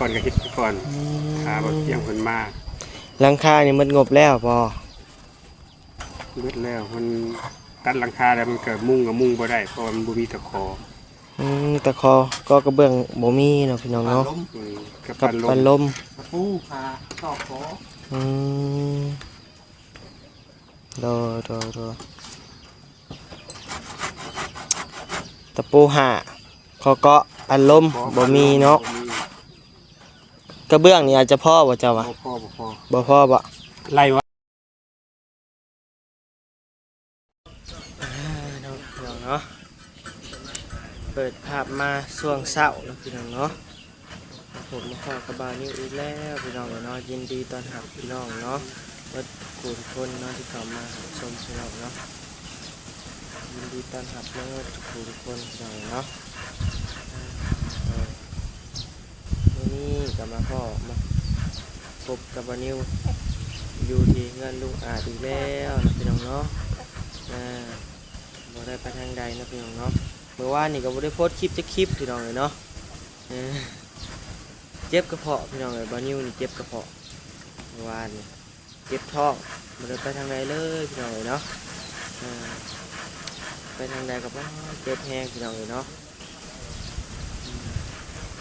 ກ່ອນກໍເຮັດໄປກ່ອນ ອືມ ຖ້າບໍ່ພຽງເພິ່ນມາ. ຫຼັງຄານີ້ໝົດງົບແລ້ວບໍ່? ໝົດແລ້ວ ມັນຕັດຫຼັງຄາແລ້ວ ມັນກໍມຸງກໍມຸງບໍ່ໄດ້ ເພາະວ່າມັນບໍ່ມີຕະຂໍ. ອືມ ຕະຂໍ ກໍກະເບື້ອງບໍ່ມີເນາະ ພີ່ນ້ອງເນາະ. ອືມ ກັບ ກັບ ປັນລົມ ຕະປູ ຜ້າ ຕອກ ຂໍ. ອືມ ໂດຍ ໂດຍ ໂດຍ. ຕະປູ ຫ້າ ຂໍເກາະ ອັດລົມ ບໍ່ມີເນາະ. ກະເບື້ອງນີ້ອາດຈະພໍບໍ່ເຈົ້າວ່າ? ບໍ່ພໍ ບໍ່ພໍ ບໍ່ພໍບໍ່? ໄລ່ວະ. ອ່າ ເນາະ ພີ່ນ້ອງເນາະ ເປີດພາບມາຊ່ວງເຊົ້າເນາະ ພີ່ນ້ອງເນາະ. ມາພົບມາພໍ້ກັບບ່າວນິວອີກແລ້ວ ພີ່ນ້ອງເອີຍເນາະ. ຍິນດີຕ້ອນຮັບ ພີ່ນ້ອງເນາະ ເບິດທຸກຜູ້ທຸກຄົນເນາະ ທີ່ເຂົ້າມາຮັບຊົມ ພີ່ນ້ອງເນາະ. ຍິນດີຕ້ອນຮັບເບິດທຸກຜູ້ທຸກຄົນ ພີ່ນ້ອງເນາະ. ມື້ນີ້ກໍມາພໍ້ມາພົບກັບບ່າວນິວ ຢູ່ທີ່ເຮືອນລຸງອາດອີກແລ້ວເນາະ ພີ່ນ້ອງເນາະ. ອ່າ ບໍ່ໄດ້ໄປທາງໃດເນາະ ພີ່ນ້ອງເນາະ. ມື້ວານນີ້ກໍບໍ່ໄດ້ໂພສຄລິບຈັກຄລິບ ພີ່ນ້ອງເອີຍເນາະ. ເອີ ເຈັບກະເພາະ ພີ່ນ້ອງເອີຍ ບ່າວນິວນີ້ເຈັບກະເພາະ ມື້ວານນີ້ ເຈັບທ້ອງ ບໍ່ໄດ້ໄປທາງໃດເລີຍ ພີ່ນ້ອງເອີຍເນາະ. ເອີ ໄປທາງໃດກໍບໍ່ເຈັບແຮງ ພີ່ນ້ອງເອີຍເນາະ. ອືມ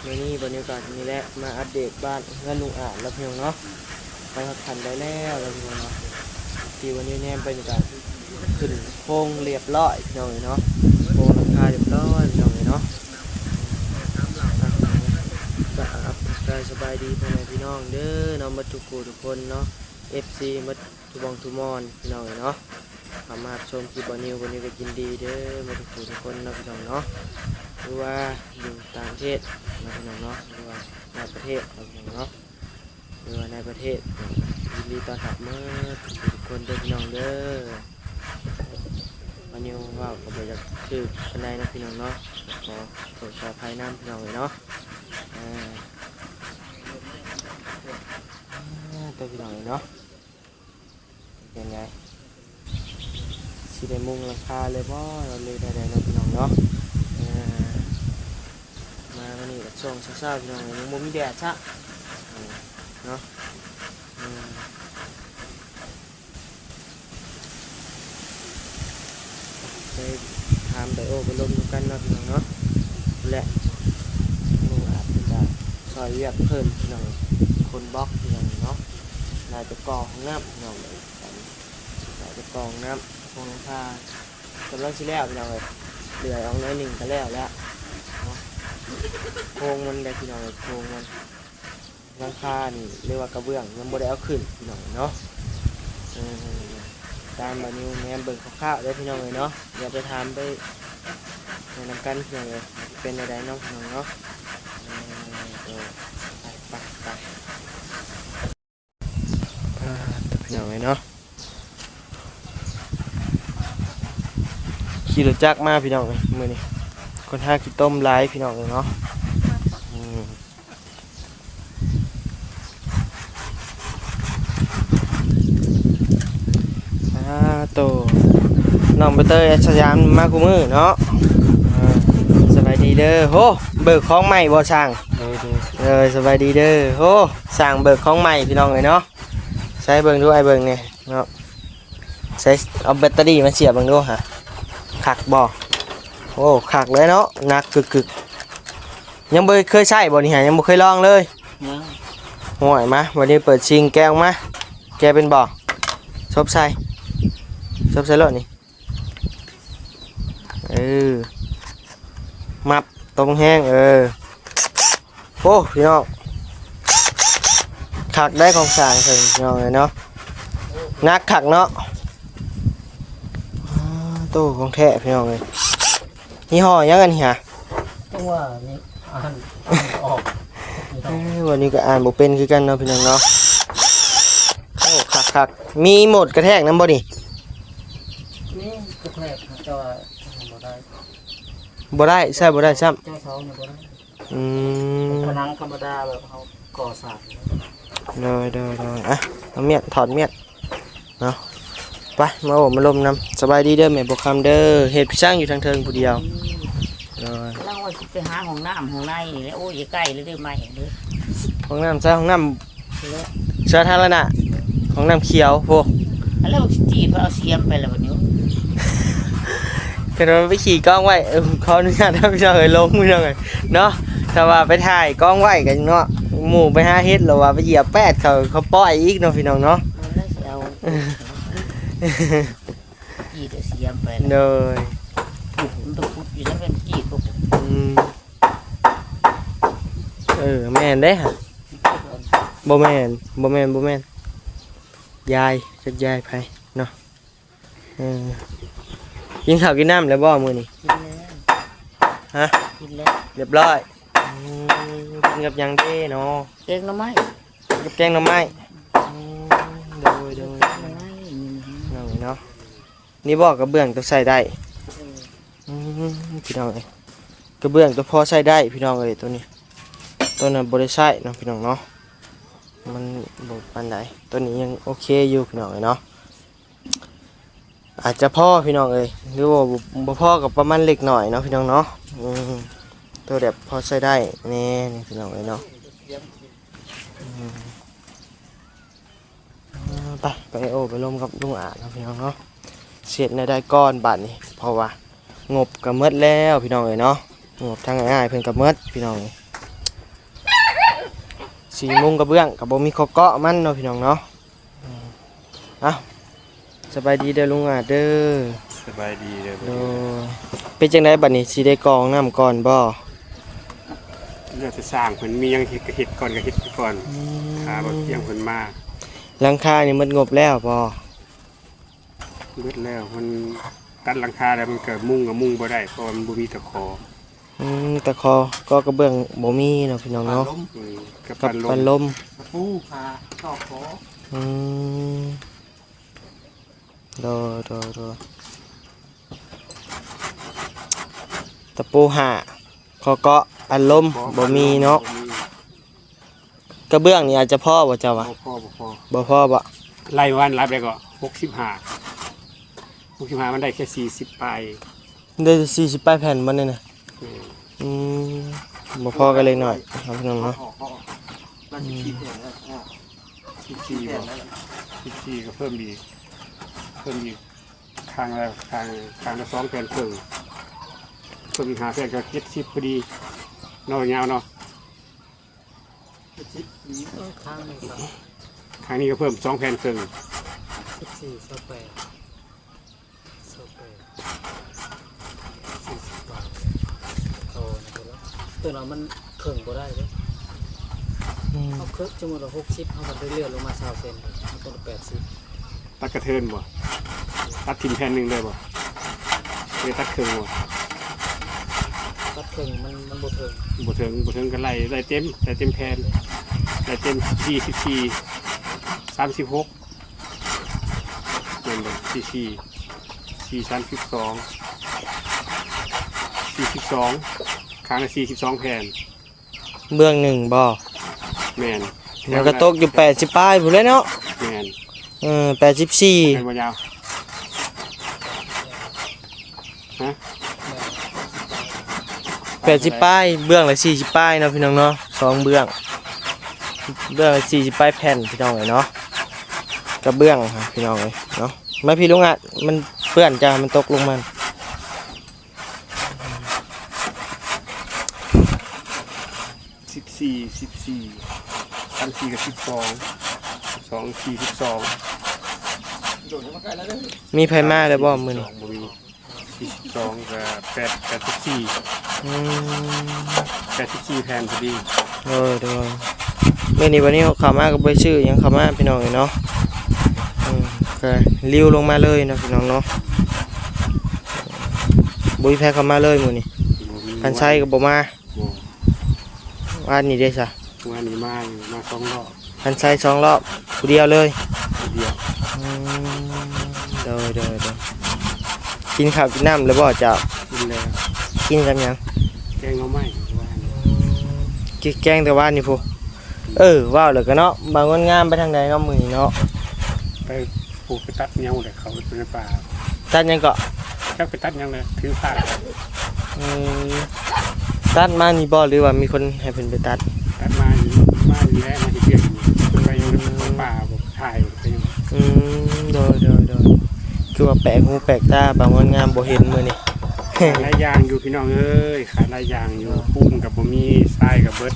ມື້ນີ້ບ່າວນິວກໍນີ້ແຫຼະ ມາອັບເດດບ້ານເຮືອນລຸງອາດແລ້ວ ພີ່ນ້ອງເນາະ. ໄປຮອດຂັ້ນໃດແລ້ວ ພີ່ນ້ອງເນາະ. ທີ່ວ່ານີ້ແນມໄປນີ້ກໍຂຶ້ນໂຄງລຽບຮ້ອຍ ພີ່ນ້ອງເອີຍເນາະ ໂຄງຫຼັງຄາລຽບຮ້ອຍ ພີ່ນ້ອງເອີຍເນາະ. ກໍທັກທາຍສະບາຍດີພໍ່ແມ່ພີ່ນ້ອງເດີເນາະ ໝົດທຸກຜູ້ທຸກຄົນເນາະ ເອັຟຊີ ໝົດທຸກບ່ອນທຸກບ່ອນ ພີ່ນ້ອງເອີຍເນາະ. ເຂົ້າມາຮັບຊົມຄລິບບ່າວນິວ ບ່າວນິວກໍຍິນດີເດີ ໝົດທຸກຜູ້ທຸກຄົນເນາະ ພີ່ນ້ອງເນາະ ຫຼືວ່າຢູ່ຕ່າງປະເທດເນາະ ພີ່ນ້ອງເນາະ ຫຼືວ່າໃນປະເທດເນາະ ພີ່ນ້ອງເນາະ. ຫຼືວ່າໃນປະເທດ ຍິນດີຕ້ອນຮັບໝົດທຸກຄົນເດີພີ່ນ້ອງເດີ. ມານິວເວົ້າກໍບໍ່ຢາກຖືກປານໃດເນາະ ພີ່ນ້ອງເນາະ ຂໍໂທດຂໍອະໄພນຳ ພີ່ນ້ອງເອີຍເນາະ. ເອີ ເອີ ເດີພີ່ນ້ອງເອີຍເນາະ. ເປັນໃດ ຊິໄດ້ມຸງຫຼັງຄາເລີຍບໍ່ ຫຼືແນວໃດເນາະ ພີ່ນ້ອງເນາະ. ເອີ ມາມື້ນີ້ກໍຊ່ວງເຊົ້າໆ ພີ່ນ້ອງ ຍັງບໍ່ມີແດດຊະ ເນາະ. ເອີ ໄປຖາມໄປໂອ້ໄປລົມນຳກັນເນາະ ພີ່ນ້ອງເນາະ. ແລະ ອາດຈະຊ່ອຍວຽກເພີ່ມ ພີ່ນ້ອງ ຄົນບລັອກ ພີ່ນ້ອງເນາະ. ໜ້າຈະກໍ່ຫ້ອງນ້ຳ ພີ່ນ້ອງເອີຍ ໜ້າຈະກໍ່ຫ້ອງນ້ຳ ໂຄງຫຼັງຄາກຳລັງຊິແລ້ວ ພີ່ນ້ອງເອີຍ ເຫຼືອອອກໜ້ອຍໜຶ່ງກໍແລ້ວແລ້ວເນາະ. ໂຄງມັນໄດ໋ ພີ່ນ້ອງເອີຍ ໂຄງມັນ ຫຼັງຄານີ້ ຫຼືວ່າກະເບື້ອງຍັງບໍ່ໄດ້ເອົາຂຶ້ນ ພີ່ນ້ອງເນາະ. ເອີ ຕາມບ່າວນິວແນມເບິ່ງຄ່າວໆເດີ ພີ່ນ້ອງເອີຍເນາະ. ດຽວໄປຖາມໄປນຳກັນ ພີ່ນ້ອງເອີຍ ເປັນແນວໃດເນາະ ພີ່ນ້ອງເນາະ. ເອີ ໄປ ໄປ ໄປ ອ່າ ພີ່ນ້ອງເອີຍເນາະ. ຂີ່ລົດຈັກມາ ພີ່ນ້ອງເອີຍ ມື້ນີ້ ຄົນຫາຂີ້ຕົມຫຼາຍ ພີ່ນ້ອງເອີຍເນາະ. ອືມ ອ່າ ໂຕ ນ້ອງໃບເຕີຍ ສະຫຍາມ ມາຄູ່ມື້ເນາະ. ເອີ ສະບາຍດີເດີ. ໂຫ ເບີກຂອງໃໝ່ບໍ່ຊ່າງ? ໂດຍ ໂດຍ ເອີ ສະບາຍດີເດີ. ໂຫ ຊ່າງເບີກຂອງໃໝ່ ພີ່ນ້ອງເອີຍເນາະ. ໃສ່ເບິ່ງດູ ອ້າຍເບິ່ງແດ່ເນາະ. ໃສ່ ເອົາແບັດເຕີຣີມາສຽບເບິ່ງດູຫາ ຄັກບໍ່? ໂອ້ ຄັກເລີຍເນາະ ໜັກກຶກໆ. ຍັງບໍ່ເຄີຍໃຊ້ບໍ່ນີ້ຫາ? ຍັງບໍ່ເຄີຍລອງເລີຍ? ຍັງ. ໂອ້ຍ ມາ ບັດນີ້ເປີດຊິງແກະອອກມາ. ແກະເປັນບໍ່? ສົບໃສ່ ສົບໃສ່ໂລດນີ້. ເອີ ມັບຕົງແຮງ ເອີ. ໂອ້ ພີ່ນ້ອງ ຄັກໄດ໋ ຂອງຊ່າງເພິ່ນ ພີ່ນ້ອງເອີຍເນາະ. ໜັກຄັກເນາະ. ໂຕ ຂອງແທ້ ພີ່ນ້ອງເອີຍ. ຍີ່ຫໍ້ຫຍັງອັນນີ້ຫາ? ຕົວນີ້ອ່ານ ອ່ານບໍ່ອອກ. ເອີ ວັນນີ້ກໍອ່ານບໍ່ເປັນຄືກັນເນາະ ພີ່ນ້ອງເນາະ. ໂອ້ ຄັກໆ. ມີໂໝດກະແທກນຳບໍ່ນີ້? ມີກະແທກ ແຕ່ວ່າບໍ່ໄດ້ ບໍ່ໄດ້ ໃຊ້ບໍ່ໄດ້ຊ້ຳ. ເຈົ້າເສົານີ້ບໍ່ໄດ້. ອືມ ເປັນຜະໜັງທຳມະດາແບບເຮົາກໍ່ສ້າງ. ໂດຍ ໂດຍ ໂດຍ. ອ່ະ ເອົາມຽດ ຖອດມຽດເນາະ. ໄປ ມາໂອ້ມາລົມນຳ. ສະບາຍດີເດີແມ່ບົວຄຳເດີ. ເຮັດພິສັງຢູ່ທາງເທິງຜູ້ດຽວ. ໂດຍ. ລາວວ່າຊິໄປຫາຫ້ອງນ້ຳຫ້ອງໃນນີ້ແຫຼະ. ໂອ້ຍ ໃກ້ເລີຍເດີ ໄມ້ເດີ. ຫ້ອງນ້ຳໃສ່ ຫ້ອງນ້ຳສາທາລະນະ ຫ້ອງນ້ຳຂຽວພຸ້ນ. ອັນແລ້ວບັກຈີບເອົາສຽມໄປແລ້ວບັດນີ້ ເພິ່ນວ່າໄປຂີ້ກອງໄວ້. ເອີ ຂໍອະນຸຍາດນຳພີ່ນ້ອງເອີຍ ລົງພີ່ນ້ອງເອີຍເນາະ. ຖ້າວ່າໄປຖ່າຍກອງໄວ້ກັນເນາະ ໝູ່ໄປຫາເຫັດ ຫຼືວ່າໄປຢຽບແປດເຂົາ ເຂົາປ່ອຍອີກເນາະພີ່ນ້ອງເນາະ. ຈີບເອົາສຽມໄປແລ້ວ ໂດຍ ມັນໄປຂຸດຢູ່ໃນແມ່ນຈີບບໍ່. ອືມ ເອີ ແມ່ນເດ້. ບໍ່ແມ່ນ ບໍ່ແມ່ນ ບໍ່ແມ່ນ ຍາຍ ຈັກຍາຍໃຜເນາະ. ເອີ ກິນເຂົ້າກິນນ້ຳແລ້ວບໍ່ມື້ນີ້? ກິນແລ້ວ. ຮະ? ກິນແລ້ວ ຮຽບຮ້ອຍ. ອືມ ກິນກັບຫຍັງເດ້ເນາະ? ແກງໜໍ່ໄມ້ ກັບແກງໜໍ່ໄມ້. ອືມ ໂດຍ ໂດຍ ແກງໜໍ່ໄມ້. ນີ້ເນາະ ນີ້ບໍ່ກະເບື້ອງໂຕໃຊ້ໄດ້? ເອີ ອືມ ພີ່ນ້ອງເອີຍ ກະເບື້ອງໂຕພໍໃຊ້ໄດ້ພີ່ນ້ອງເອີຍ. ໂຕນີ້ ໂຕນັ້ນບໍ່ໄດ້ໃຊ້ເນາະພີ່ນ້ອງເນາະ ມັນບໍ່ປານໃດ. ໂຕນີ້ຍັງໂອເຄຢູ່ພີ່ນ້ອງເອີຍເນາະ ອາດຈະພໍພີ່ນ້ອງເອີຍ ຫຼືວ່າບໍ່ພໍກະປະມານເລັກນ້ອຍເນາະພີ່ນ້ອງເນາະ. ອືມ ໂຕແບບພໍໃຊ້ໄດ້ແດ່ນີ້ພີ່ນ້ອງເອີຍເນາະ. ອືມ ໄປ ໄປໂອ້ໄປລົມກັບລຸງອາດເນາະພີ່ນ້ອງເນາະ. ຊິເຮັດແນວໃດກ່ອນບາດນີ້ ເພາະວ່າງົບກະໝົດແລ້ວພີ່ນ້ອງເອີຍເນາະ. ງົບທາງອ້າຍເພິ່ນກະໝົດພີ່ນ້ອງເອີຍ. ສີມຸງກະເບື້ອງກະບໍ່ມີຂໍ້ເກາະມັນເນາະພີ່ນ້ອງເນາະ. ອືມ ເອົ້າ ສະບາຍດີເດີລຸງອາດເດີ. ສະບາຍດີເດີ. ໂດຍ ເປັນຈັ່ງໃດບາດນີ້ ຊິໄດ້ກອງນ້ຳກ່ອນບໍ່? ແລ້ວແຕ່ຊ່າງເພິ່ນມີຫຍັງເຮັດກະເຮັດກ່ອນ ກະເຮັດໄປກ່ອນ. ອືມ ຖ້າບໍ່ພຽງເພິ່ນມາ. ຫຼັງຄານີ້ໝົດງົບແລ້ວບໍ່? ໝົດແລ້ວ ມັນຕັດຫຼັງຄາແລ້ວ ມັນກະມຸງກະມຸງບໍ່ໄດ້ ເພາະວ່າມັນບໍ່ມີຕະຂໍ. ອືມ ຕະຂໍ ກໍກະເບື້ອງບໍ່ມີເນາະພີ່ນ້ອງເນາະ. ອືມ ກັບ ກັບປັນລົມ ປັນລົມ ຕະປູ ຜ້າ ຕອກຂໍ. ອືມ ໂດຍ ໂດຍ ໂດຍ ຕະປູ ຫ້າ ຂໍ້ເກາະ ປັນລົມ ເກາະ ບໍ່ມີເນາະ ບໍ່ມີ. ກະເບື້ອງນີ້ອາດຈະພໍບໍ່ເຈົ້າວ່າ? ບໍ່ພໍ ບໍ່ພໍ ບໍ່ພໍບໍ່? ໄລ່ວັນລັບໄດ້ກໍຫົກສິບຫ້າ ຫົກສິບຫ້າ ມັນໄດ້ແຄ່ສີ່ສິບປາຍ ໄດ້ສີ່ສິບປາຍແຜ່ນບໍ່ນີ້ນະ? ແມ່ນ. ອືມ ບໍ່ພໍກະເລັກນ້ອຍເນາະພີ່ນ້ອງເນາະ. ອືມ ສິບສີ່ ສິບສີ່ ກະເພີ່ມອີກ ເພີ່ມອີກ ຂ້າງລະ ຂ້າງ ຂ້າງລະສອງແຜ່ນເຄິ່ງ ເພີ່ມອີກຫ້າແຜ່ນກະເຈັດສິບພໍດີເນາະ ຍາວເນາະ. ເຈັດສິບ ນີ້ ເອີ ຂ້າງນີ້ກະ ຂ້າງນີ້ກະເພີ່ມສອງແຜ່ນເຄິ່ງ ສິບສີ່ ຊາວແປດ ຊາວແປດ ສີ່ສິບບາດ ໂຕນີ້ກະ ໂຕນັ້ນມັນເຄິ່ງບໍ່ໄດ້ເດ້. ອືມ ເຮົາເຄີຍ ສົມມຸດວ່າຫົກສິບ ເຮົາກະໄດ້ເລື່ອນລົງມາຊາວເຊັນ ມັນຕ້ອງແປດສິບ. ຕັດກະເທີນບໍ່? ຕັດຖິ້ມແຜ່ນໜຶ່ງໄດ້ບໍ່? ຫຼືຕັດເຄິ່ງບໍ່? ຕັດເຄິ່ງມັນ ມັນບໍ່ເຖິງ ບໍ່ເຖິງ ບໍ່ເຖິງກະໄລ່ ໄລ່ເຕັມ ໄລ່ເຕັມແຜ່ນ ໄລ່ເຕັມ ສິບສີ່ ສິບສີ່ ສາມສິບຫົກ ແມ່ນບໍ່? ສີ່ສີ່ ສີ່ ສາມສິບສອງ ສີ່ສິບສອງ ຂ້າງລະສີ່ສິບສອງແຜ່ນ. ເບື້ອງໜຶ່ງບໍ່? ແມ່ນ. ມັນກະຕົກຢູ່ແປດສິບປາຍພຸ້ນແຫຼະເນາະ. ແມ່ນ. ເອີ ແປດສິບສີ່ ແມ່ນບໍ່ຍາວ? ຮະ? ແປດສິບປາຍ ເບື້ອງລະສີ່ສິບປາຍເນາະພີ່ນ້ອງເນາະ ສອງເບື້ອງ ເບື້ອງລະສີ່ສິບປາຍແຜ່ນພີ່ນ້ອງເອີຍເນາະ. ກະເບື້ອງພີ່ນ້ອງເອີຍເນາະ. ມາພີ່ລຸງອາດ ມັນເປື້ອນຈ້າ ມັນຕົກລົງມາ. ສິບສີ່ ສິບສີ່ ສາມສີ່ກະສິບສອງ ສິບສອງ ສີ່ສິບສອງ. ມີໃຜມາແລ້ວບໍ່ມື້ນີ້? ບໍ່ມີ. ສີ່ສິບສອງກະແປດ ແປດສິບສີ່. ອືມ ແປດສິບສີ່ແຜ່ນພໍດີ. ໂດຍ ໂດຍ. ມື້ນີ້ບາດນີ້ເຂົ້າມາກະບໍ່ໄດ້ຊື້ຫຍັງເຂົ້າມາພີ່ນ້ອງເອີຍເນາະ. ອືມ ກະລິວລົງມາເລີຍເນາະພີ່ນ້ອງເນາະ. ບໍ່ມີໃຜເຂົ້າມາເລີຍມື້ນີ້. ບໍ່ມີ. ພັນໄຊກະບໍ່ມາ. ບໍ່. ວານນີ້ເດ້ຊະ? ວານນີ້ມາຢູ່ ມາສອງຮອບ. ພັນໄຊສອງຮອບ ຜູ້ດຽວເລີຍ? ຜູ້ດຽວ. ອືມ ໂດຍ ໂດຍ ໂດຍ. ກິນເຂົ້າກິນນ້ຳແລ້ວບໍ່ເຈົ້າ? ກິນແລ້ວ. ກິນກັບຫຍັງ? ແກງໜໍ່ໄມ້ວານ. ອືມ ກິນແກງແຕ່ວານນີ້ພຸ້ນ. ເອີ ເວົ້າແລ້ວກະເນາະ ບ່າວງົດງາມໄປທາງໃດເນາະມື້ນີ້ເນາະ? ໄປ ຜູ້ໄປຕັດເຫຍົາແຫຼະ ເຂົາໄປໃນປ່າ. ຕັດຫຍັງເກາະ? ຈັກໄປຕັດຫຍັງແຫຼະ ຖືພາ. ອືມ ຕັດມານີ້ບໍ່ ຫຼືວ່າມີຄົນໃຫ້ເພິ່ນໄປຕັດ? ຕັດມານີ້ ມານີ້ແຫຼະ ກໍແປກຫູແປກຕາ ບ່າວງອນງາມບໍ່ເຫັນມື້ນີ້. ຂາດຫຼາຍຢ່າງຢູ່ພີ່ນ້ອງເອີຍ ຂາດຫຼາຍຢ່າງຢູ່. ເອີ ປູນກໍບໍ່ມີ ຊາຍກໍເບິດ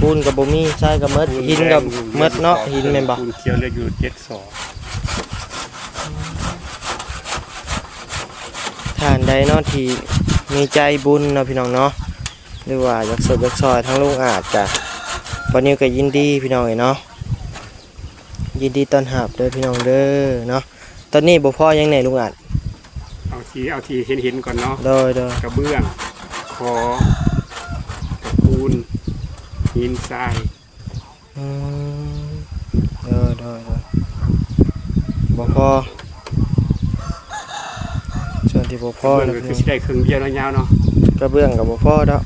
ປູນກໍບໍ່ມີ ຊາຍກໍເບິດ ຫີນກໍເບິດເນາະ. ຫີນແມ່ນບໍ່? ປູນຂຽວເຫຼືອຢູ່ເຈັດສອບ. ທ່ານໃດເນາະທີ່ມີໃຈບຸນເນາະພີ່ນ້ອງເນາະ ຫຼືວ່າຢາກຊ່ວຍຢາກຊ່ອຍທາງລຸງອາດກະ ບ່າວນິວກະຍິນດີພີ່ນ້ອງເອີຍເນາະ. ຍິນດີຕ້ອນຮັບເດີພີ່ນ້ອງເດີເນາະ. ຕອນນີ້ບໍ່ພໍຫຍັງແດ່ລຸງອາດ? ເອົາທີ່ ເອົາທີ່ເຫັນໆກ່ອນເນາະ. ໂດຍໆ ກະເບື້ອງ ຂໍ ກະປູນ ຫີນ ຊາຍ. ອືມ ໂດຍໆໆ ບໍ່ພໍ ສ່ວນທີ່ບໍ່ພໍ ກະເບື້ອງ ນະ ກໍຄືຊິໄດ້ເຄິ່ງດຽວເນາະ ຍາວເນາະ. ກະເບື້ອງກໍບໍ່ພໍດອກ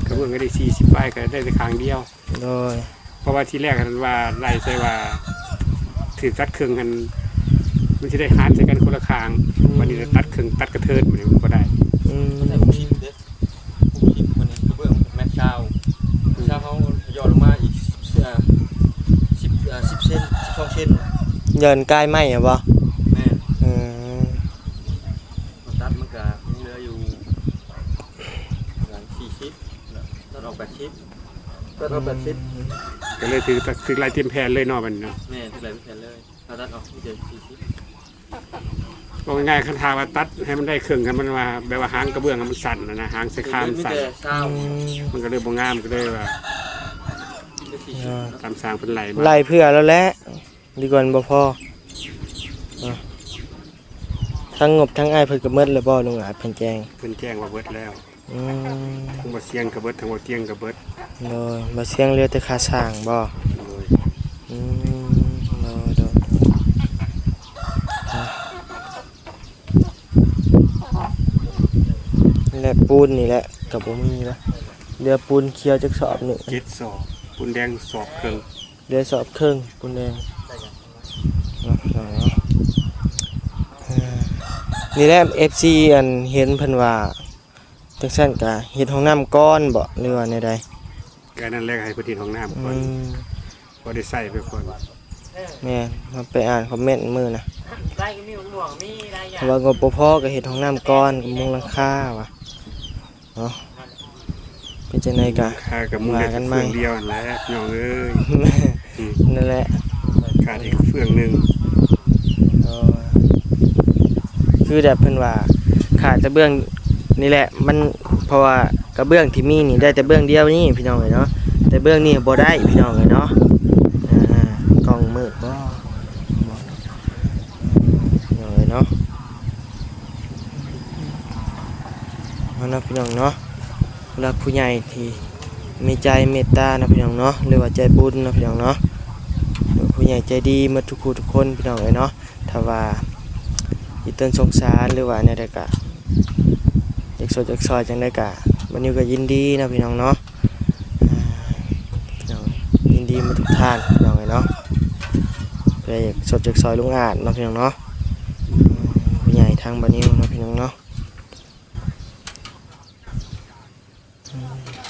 ກະເບື້ອງກໍໄດ້ສີ່ສິບປາຍ ກໍໄດ້ແຕ່ຂ້າງດຽວ. ໂດຍ ເພາະວ່າທີແລກຫັ້ນວ່າໄລ່ໃສ່ວ່າຖືກຕັດເຄິ່ງຫັ້ນ ມັນຊິໄດ້ຫານໃສ່ກັນຄົນລະຂ້າງ. ອືມ ບັດນີ້ຕັດເຄິ່ງ ຕັດກະເທີນ ບັດນີ້ມັນບໍ່ໄດ້. ອືມ ມັນໄດ້ຫົກສິບເດ້ ຫົກສິບ ບັດນີ້ກະເບື້ອງແມັດຊາວ ອືມ ຊາວ ເຮົາຫຍໍ້ລົງມາອີກ ເອີ ສິບ ເອີ ສິບເຊັນ ສິບສອງເຊັນ. ຍ້ອນກາຍໄມ້ຫັ້ນບໍ່? ແມ່ນ. ອືມ ມາຕັດມັນກະຍັງເຫຼືອຢູ່ປະມານສີ່ສິບ ຕັດອອກແປດສິບ ຕັດອອກແປດສິບ. ອືມ ກໍເລີຍຖືກ ຖືກໄລ່ຕຽມແຜນເລີຍເນາະ ບັດນີ້ເນາະ. ແມ່ນ ຖືກໄລ່ຕຽມແຜນເລີຍ ຖ້າຕັດອອກມີແຕ່ສີ່ສິບ. ເວົ້າງ່າຍໆ ຄັນຖ້າວ່າຕັດໃຫ້ມັນໄດ້ເຄິ່ງ ຄັນມັນວ່າແບບວ່າຫາງກະເບື້ອງມັນສັ້ນນະ ຫາງໃສ່ຄາມັນສັ້ນ ມີແຕ່ຊາວ ອືມ ມັນກໍເລີຍບໍ່ງາມ ກໍເລີຍວ່າມີແຕ່ສີ່ສິບ. ເອີ ຕາມຊ່າງເພິ່ນໄລ່ມາ ໄລ່ເພື່ອແລ້ວແຫຼະ ດີກວ່າບໍ່ພໍ. ເອີ ທັງງົບທັງອ້າຍເພິ່ນກໍໝົດແລ້ວບໍ່ ລຸງອາດ? ເພິ່ນແຈ້ງ ເພິ່ນແຈ້ງວ່າໝົດແລ້ວ. ອືມ ທັງບ່າວຊຽງກໍເບິດ ທັງບ່າວຕຽງກໍເບິດ. ໂດຍ ບ່າວຊຽງເຫຼືອແຕ່ຄ່າສ້າງບໍ່? ໂດຍ. ອືມ ໂດຍໆ ແລະປູນນີ້ແຫຼະກໍບໍ່ມີລະ ເຫຼືອປູນຂຽວຈັກສອບໜຶ່ງ. ເຈັດສອບ ປູນແດງສອບເຄິ່ງ. ເຫຼືອສອບເຄິ່ງ ປູນແດງເນາະ. ເອີ ນີ້ແຫຼະ ເອັຟຊີ ອັນເຫັນເພິ່ນວ່າ ຈັ່ງຊັ້ນກະເຮັດຫ້ອງນ້ຳກ່ອນບໍ ຫຼືວ່າແນວໃດ? ກະນັ້ນແຫຼະ ໃຫ້ເພິ່ນເຮັດຫ້ອງນ້ຳກ່ອນ ອືມ ພໍໄດ້ໃຊ້ໄປກ່ອນ. ແມ່ນ ເຮົາໄປອ່ານຄອມເມັນມື້ນະ ເພາະວ່າງົບບໍ່ພໍກະເຮັດຫ້ອງນ້ຳກ່ອນ ກະມຸງຫຼັງຄາວ່າເນາະ. ເປັນຈັ່ງໃດກະວ່າກັນໃໝ່ ເຮືອນດຽວຫັ້ນແຫຼະ ພີ່ນ້ອງເອີຍ. ອືມ ນັ້ນແຫຼະ ຂາດອີກເຟື່ອງໜຶ່ງ. ເອີ ຄືແບບເພິ່ນວ່າຂາດແຕ່ເບື້ອງນີ້ແຫຼະ ມັນ ເພາະວ່າກະເບື້ອງທີ່ມີນີ້ໄດ້ແຕ່ເບື້ອງດຽວນີ້ພີ່ນ້ອງເອີຍເນາະ ແຕ່ເບື້ອງນີ້ບໍ່ໄດ້ພີ່ນ້ອງເອີຍເນາະ. ອ່າ ກ້ອງມືດບໍ່ ພີ່ນ້ອງເອີຍເນາະ. ເອົາເນາະພີ່ນ້ອງເນາະ ຜູ້ຫຼັກຜູ້ໃຫຍ່ທີ່ມີໃຈເມດຕາເນາະພີ່ນ້ອງເນາະ ຫຼືວ່າໃຈບຸນເນາະພີ່ນ້ອງເນາະ ຜູ້ໃຫຍ່ໃຈດີໝົດທຸກຜູ້ທຸກຄົນພີ່ນ້ອງເອີຍເນາະ. ຖ້າວ່າອີຕົນສົງສານ ຫຼືວ່າແນວໃດກະຢາກຊ່ວຍຢາກຊ່ອຍຈັ່ງໃດກະ ບ່າວນິວກະຍິນດີເນາະພີ່ນ້ອງເນາະ. ອ່າ ພີ່ນ້ອງ ຍິນດີໝົດທຸກທ່ານພີ່ນ້ອງເອີຍເນາະ ເພື່ອຢາກຊ່ວຍຢາກຊ່ອຍລຸງອາດເນາະພີ່ນ້ອງເນາະ ຜູ້ໃຫຍ່ທາງບ່າວນິວເນາະພີ່ນ້ອງເນາະ.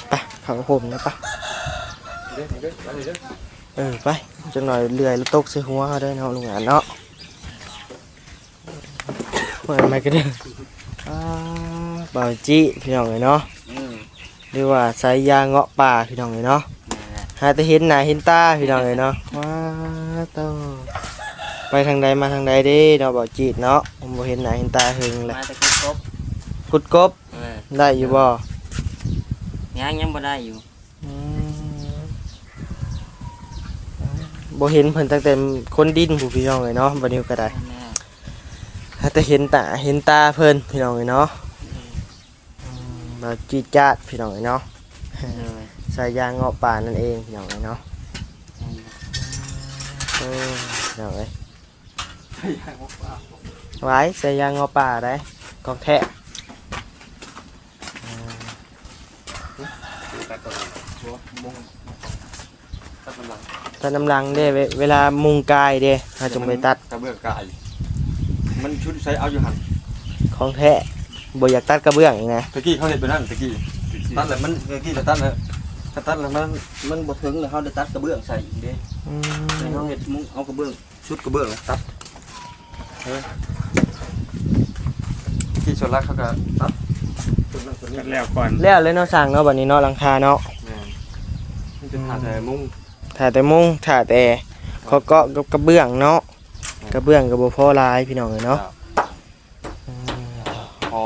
ໄປ ເຂົ້າໂຮມນະ ໄປ. ເອີ ໄປ ຈັກໜ້ອຍເລື່ອຍລະຕົກໃສ່ຫົວເຮົາເດີເນາະ ລຸງອາດເນາະ. ເປີດໄມກະເດີ ອ່າ ບ່າວຈິ ພີ່ນ້ອງເອີຍເນາະ. ອືມ ຫຼືວ່າສາຍຢາງເງາະປ່າພີ່ນ້ອງເອີຍເນາະ. ແມ່ນແຫຼະ ຫາແຕ່ເຫັນໜ້າເຫັນຕາພີ່ນ້ອງເອີຍເນາະ. ວ້າໂຕ ໄປທາງໃດມາທາງໃດເດ້ເນາະ ບ່າວຈິເນາະ. ບໍ່ເຫັນໜ້າເຫັນຕາເຫິງແລ້ວ ມາແຕ່ຂຸດກົບ ຂຸດກົບ. ເອີ ໄດ້ຢູ່ບໍ່? ຍັງ ຍັງບໍ່ໄດ້ຢູ່. ອືມ ບໍ່ເຫັນເພິ່ນຕັ້ງແຕ່ຄົນດິນພຸ້ນພີ່ນ້ອງເອີຍເນາະ ບ່າວນິວກະໄດ້. ແມ່ນແຫຼະ ຫາແຕ່ເຫັນຕາເຫັນຕາເພິ່ນພີ່ນ້ອງເອີຍເນາະ. ອືມ ອືມ ບ່າວຈິຈາດພີ່ນ້ອງເອີຍເນາະ. ໂດຍ ສາຍຢາງເງາະປ່ານັ້ນເອງພີ່ນ້ອງເອີຍເນາະ. ແມ່ນແຫຼະ ເອີ ພີ່ນ້ອງເອີຍ ຫວາຍ ສາຍຢາງເງາະປ່າໃດ ຂອງແທ້. ອ່າ ຕັດກ່ອນ ຕັດນຳຫຼັງ ຕັດນຳຫຼັງເດ້ ເວ ເວລາມຸງກາຍເດ້ ເຮົາຈຶ່ງໄປຕັດ ກະເບື້ອງກາຍ ມັນຊຸດໃສເອົາຢູ່ຫັ້ນ ຂອງແທ້ ບໍ່ຢາກຕັດກະເບື້ອງອີກນະ. ຕະກີ້ເຮົາເຮັດແບບນັ້ນ ຕະກີ້ ຕະກີ້ ຕັດແລ້ວມັນ ຕະກີ້ກະຕັດແລ້ວ ກະຕັດແລ້ວມັນ ມັນບໍ່ເຖິງ ແລ້ວເຮົາໄດ້ຕັດກະເບື້ອງໃສ່ອີກເດ້. ອືມ ແລ້ວເຮົາເຮັດມຸງ ເອົາກະເບື້ອງ ຊຸດກະເບື້ອງຕັດ. ເອີ ທີ່ສ່ວນຫຼາຍເຂົາກໍຕັດສ່ວນນັ້ນສ່ວນນີ້ ກັນແລ້ວກ່ອນ ແລ້ວເລີຍເນາະ ສ້າງເນາະ ບັດນີ້ເນາະ ຫຼັງຄາເນາະ. ແມ່ນ ມີແຕ່ຖ້າແຕ່ມຸງ ຖ້າແຕ່ມຸງ ຖ້າແຕ່ ເອີ ເຄາະເກາະກັບກະເບື້ອງເນາະ. ແມ່ນ ກະເບື້ອງກໍບໍ່ພໍຫຼາຍພີ່ນ້ອງເອີຍເນາະ. ເຈົ້າ ອືມ ພໍ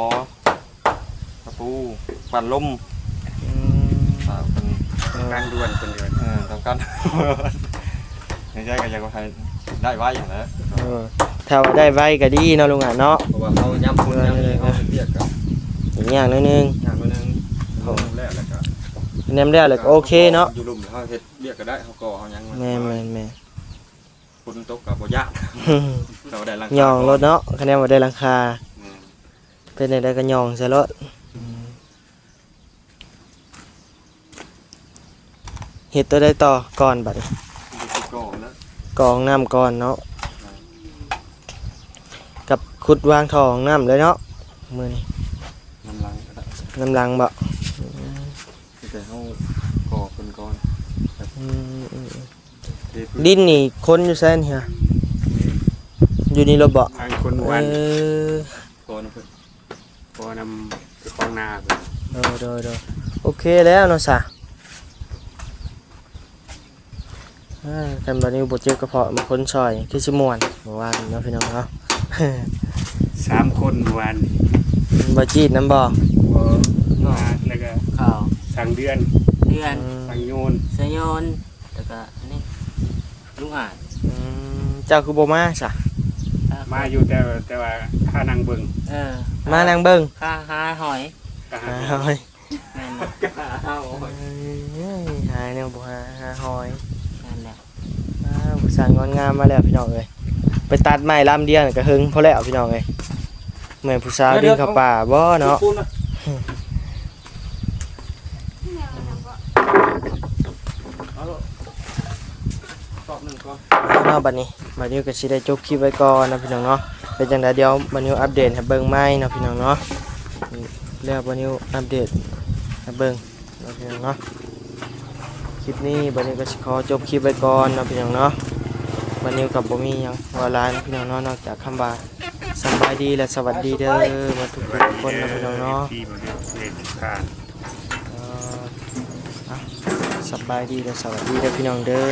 ຕະປູ ປັ້ນລົມ ອືມ ອ່າ ເພິ່ນ ເອີ ຕ້ອງການດ່ວນ ເພິ່ນເອີ້ນ ເອີ ຕ້ອງການ ໃນໃຈກໍຢາກໃຫ້ໄດ້ໄວຫັ້ນແຫຼະ. ເອີ ຖ້າວ່າໄດ້ໄວກໍດີເນາະ ລຸງອາດເນາະ ເພາະວ່າເຮົາຍາມຝົນຍາມນີ້ ເອີ ເຮົາເຮັດວຽກກໍ ຍາກໜ້ອຍໜຶ່ງ ຍາກໜ້ອຍໜຶ່ງ. ໂອ້ ແລ້ວ ແລ້ວກໍ ແນມແລ້ວ ແລ້ວກໍໂອເຄເນາະ ຢູ່ລຸ່ມເຮົາເຮັດວຽກກໍໄດ້ ເຮົາກໍ່ເຮົາຫຍັງ ແມ່ນໆໆ ຝົນຕົກກໍບໍ່ຍາກ ຖ້າວ່າໄດ້ຫຼັງຄາ ຍ່ອງໂລດເນາະ ຄັນແນມວ່າໄດ້ຫຼັງຄາ. ແມ່ນ ເປັນຈັ່ງໃດກໍຍ່ອງໃສ່ໂລດ. ອືມ ເຮັດຕົວໃດຕໍ່ກ່ອນບັດນີ້? ເຮັດກ່ອນແລ້ວ ກ່ອຫ້ອງນ້ຳກ່ອນເນາະ. ກັບຂຸດວາງທໍ່ຫ້ອງນ້ຳເລີຍເນາະ ມື້ນີ້. ນ້ຳຫຼັງກໍໄດ້ ນ້ຳຫຼັງບໍ? ອືມ ແຕ່ເຮົາກໍ່ເພິ່ນກ່ອນ. ອືມ ເທພື້ນ ດິນນີ້ຂົນຢູ່ໃສນີ້ຮະ? ຢູ່ນີ້ໂລດບໍ? ທາງຄົນວານ ເອີ ກໍນຳເພິ່ນ ກໍນຳເຈົ້າຂອງນາເພິ່ນ. ໂດຍ ໂດຍ ໂດຍ ໂອເຄແລ້ວເນາະສະ. ອ່າ ຄັນບາດນີ້ບໍ່ເຈັບກະເພາະ ມາຄົນຊ່ອຍຄືຊິມ່ວນ ເມື່ອວານນີ້ເນາະ ພີ່ນ້ອງເນາະ. ສາມຄົນເມື່ອວານນີ້ ບໍ່ຈີດນຳບໍ? ບໍ່ ມາແລ້ວກໍ ເຂົ້າ ສັງເດືອນ ເດືອນ ອືມ ສັງໂຍນ ສັງໂຍນ ແລ້ວກໍອັນນີ້ ລຸງອາດ. ອືມ ເຈົ້າຄືບໍ່ມາສະ? ມາຢູ່ ແຕ່ ແຕ່ວ່າຂ້ານັ່ງເບິ່ງ. ເອີ ມານັ່ງເບິ່ງ ຂ້າຫາຫອຍ ຂ້າຫາຫອຍ. ແມ່ນ ເອີຍ ຫາແນວບໍ່ຫາ ຫາຫອຍ. ນັ້ນແຫຼະ ອ້າວ ຜູ້ສາວງອນງາມມາແລ້ວພີ່ນ້ອງເອີຍ ໄປຕັດໄມ້ລຳດຽວນີ້ກໍເຫິງພໍແລ້ວພີ່ນ້ອງເອີຍ. ແມ່ນຜູ້ສາວ ເດີ ເດີ ດຶງເຂົ້າປ່າບໍ່ເນາະ? ເອົາໂລດ ຕອບໜຶ່ງກ່ອນເນາະ. ບັດນີ້ ບ່າວນິວກໍຊິໄດ້ຈົບຄລິບໄວ້ກ່ອນເນາະ ພີ່ນ້ອງເນາະ. ເປັນຈັ່ງໃດ ດຽວບ່າວນິວອັບເດດໃຫ້ເບິ່ງໃໝ່ເນາະ ພີ່ນ້ອງເນາະ. ແລ້ວບ່າວນິວອັບເດດໃຫ້ເບິ່ງເນາະ ພີ່ນ້ອງເນາະ. ຄລິບນີ້ບ່າວນິວກໍຊິຂໍຈົບຄລິບໄວ້ກ່ອນເນາະ ພີ່ນ້ອງເນາະ. ບ່າວນິວກໍບໍ່ມີຫຍັງວ່າຫຼາຍເນາະ ພີ່ນ້ອງເນາະ ນອກຈາກຄຳວ່າສະບາຍດີ ແລະ ສະຫວັດດີເດີ ໝົດທຸກໆຄົນເນາະ ພີ່ນ້ອງເນາະ. ເອີ ອ່ະ ສະບາຍດີ ແລະ ສະຫວັດດີເດີ ພີ່ນ້ອງເດີ.